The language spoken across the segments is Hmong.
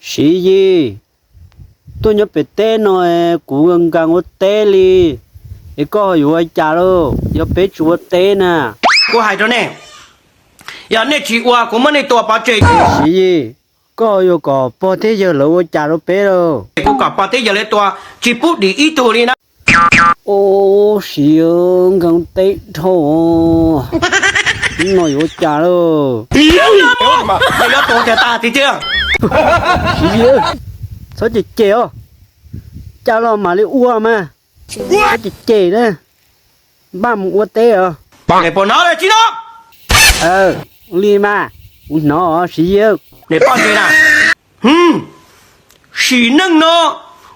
Siv Yis, tuaj nyob pem teb no, kuv nkees ua teb li, es koj ho yuav ua cas lauj? Yog peb tsis ua teb na. Kuv hais rau nej, yog nej tsis ua kuv muab nej tua pov tseg. Siv Yis, koj yuav kom pog thiab yawg lawv ua cas rau peb lauj? Kuv kom pog thiab yawg lawv tua, tsis pub dim ib tug li na. Ub, Siv, nkees teb dhau, no yuav ua cas lauj? Yuav tua tiag tas tiag. Siv Yis, txhob cem cem os, cas los mam li ua mas, txhob cem cem na, npaj mus ua teb os. Puas hnov tsis no? Li mas, kuv hnov Siv Yis. Poj ntxwg na, sim neej no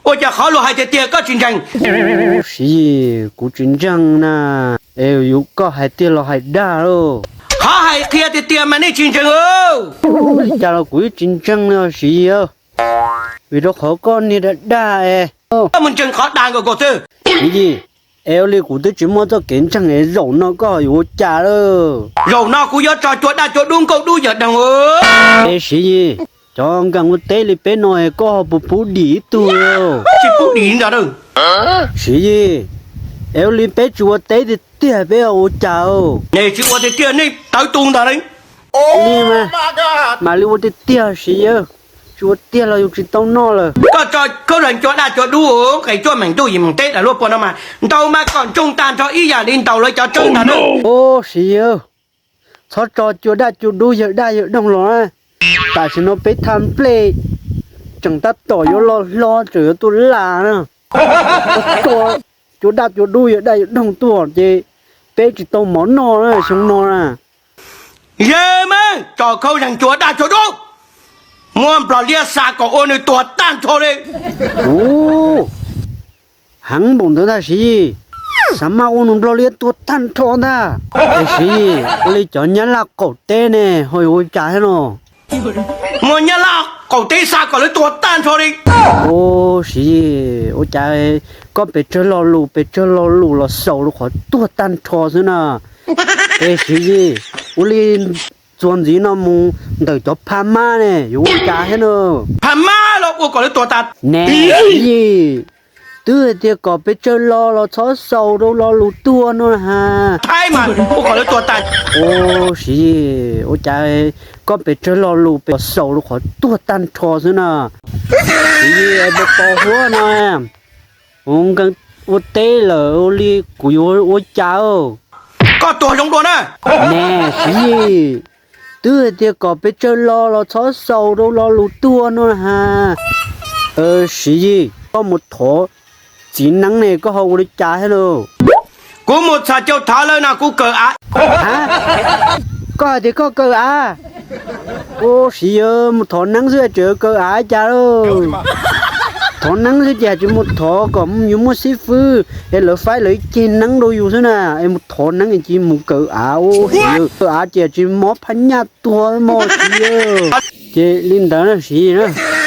ua cas qhov luag hais tiag tiag koj tsis ntseeg? Siv Yis, kuv tsis ntseeg na, es yus koj hais tiag los hais dag lauj? Qhov hais qhia tiag tiag mas nej tsis ntseeg. Cas los kuv yeej tsis ntseeg li Siv Yis, vim rau qhov koj niag dag dag es. Koj mus ntseeg qhov dag nkaus xwb. Siv Yis, es ua li kuv twb tsis muaj txoj kev ntseeg es zaum no koj ho yuav ua cas lauj? Zaum no kuv yuav tso cua daj cua dub nkauj dub yawg doog. Es Siv Yis, cov nkees ua teb li peb no es koj ho puas pub dim ib tug? Tsis pub dim ntag. Siv Yis, es ua li peb tsis ua teb tiag tiag peb ho ua cas? Nej tsis ua tiag tiag nej tawv tu ntag li. Li mas, mam li ua tiag tiag Siv Yis, tsis ua tiag los yus tsis tau noj lawm. Koj tso khaub leeg cua daj cua dub nqes cuaj meem ntuj yim meem teb lawm luaj puas no mas ntaus mas kom ntsoog tag nrho ib yam li ntaus lawv cov tsawb ntag na. Ub, Siv Yis, txhob tso cua daj cua dub yawg daj yawg doog los na. Tam sim no peb thaj nplej tseem tab tom yuav loj hlob tseem yuav tuaj laj na. Tso cua daj cua dub yawg daj yawg doog tuaj ces peb tsis tau mov noj na xyoo no na. Yog mas tso khaub leeg cua daj cua dub, muab nplog liab xa kom ua nws tuag tag nrho li. Ub, heev npaum ntawd ntag Siv Yis, xav mas ua nws nplog liab tuag tag nrho ntag. Es Siv Yis, ua li cov nyab laj qaum teb ne ho yuav ua cas thiab no? Muab nyab laj qaum teb xa kom lawv tuag tag nrho li. Ub, Siv Yis, ua cas koj pes tsawg lo lus pes tsawg lo lus los xaus rau qhov tuag tag nrho xwb na. Es Siv Yis, ua li txuas ntxiv no mus ntawm cov pha mab ne yuav ua cas thiab na? Pha mab los ua kom lawv tuag tas. Ne Siv Yis, twb hais tias kom pes tsawg lo los txhob xaus rau lo lus tuag no ha. Thaib mas ua kom lawv tuag tas. Ub, Siv Yis, ua cas koj pes tsawg lo lus pes xaus rau qhov tuag tag nrho xwb na. Siv Yis, pos pos huab no, kuv nkees ua teb lawm ua li kuv yuav ua cas? Koj tuag zoo dua na. Ne Siv Yis, twb hais tias kom pes tsawg lo los txhob xaus rau lo lus tuag no ha. Siv Yis, koj mus thov txiv neeb ne koj ho ua li cas thiab lauj? Kuv mus txhos caug thov lawm no kuv kawm av. Koj hais tias koj kawm av? Ub, Siv Yis, mus thov neeb xwb tseem kawm av cas lauj? Thov neeb xwb ces tsis mus thov kom yus muaj xib fwb es lawv faib lawv ib ceg neeb rau yus xwb na, es mus thov neeb es tsis mus kawm av. Ub, Siv Yis, kawm av ces tsis mob phab nyaj tuag mog Siv Yis. Ces li ntawd na Siv Yis na.